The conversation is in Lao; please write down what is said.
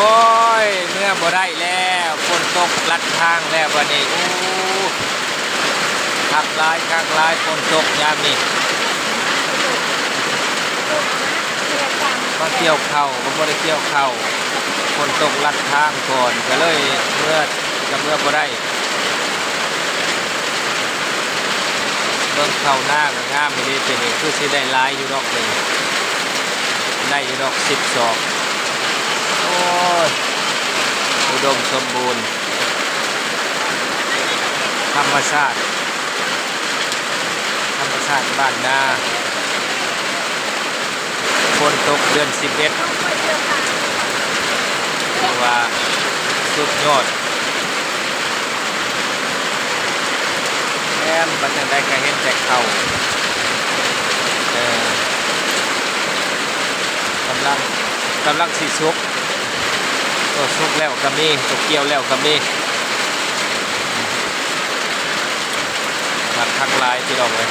ໂອ້ຍ ເມືອບໍ່ໄດ້ແລ້ວ ຝົນຕົກລັດທາງແລ້ວບາດນີ້. ໂອ້ ຄັກຫຼາຍ ຄັກຫຼາຍ ຝົນຕົກຍາມນີ້ ມາກ່ຽວເຂົ້າກໍບໍ່ໄດ້ກ່ຽວເຂົ້າ ຝົນຕົກລັດທາງກ່ອນ ກໍເລີຍເມືອ ກໍເມືອບໍ່ໄດ້. ເບິ່ງເຂົ້ານາກໍງາມອີ່ຫຼີປີນີ້ ຄືຊິໄດ້ຫຼາຍຢູ່ດອກນີ້ ໄດ້ຢູ່ດອກສິບສອກ. ໂອ້ຍ ອຸດົມສົມບູນ ທຳມະຊາດ ທຳມະຊາດບ້ານນາ. ຝົນຕົກເດືອນສິບເອັດ ຖືວ່າສຸດຍອດ. ແມ່ນ ໄປທາງໃດກໍເຫັນແຕ່ເຂົ້າ ເອີ ກຳລັງ ກຳລັງຊິສຸກ ໂຕສຸກແລ້ວກໍມີ ໂຕກ່ຽວແລ້ວກໍມີ. ຄັກ ຄັກຫຼາຍ ພີ່ນ້ອງເອີຍ.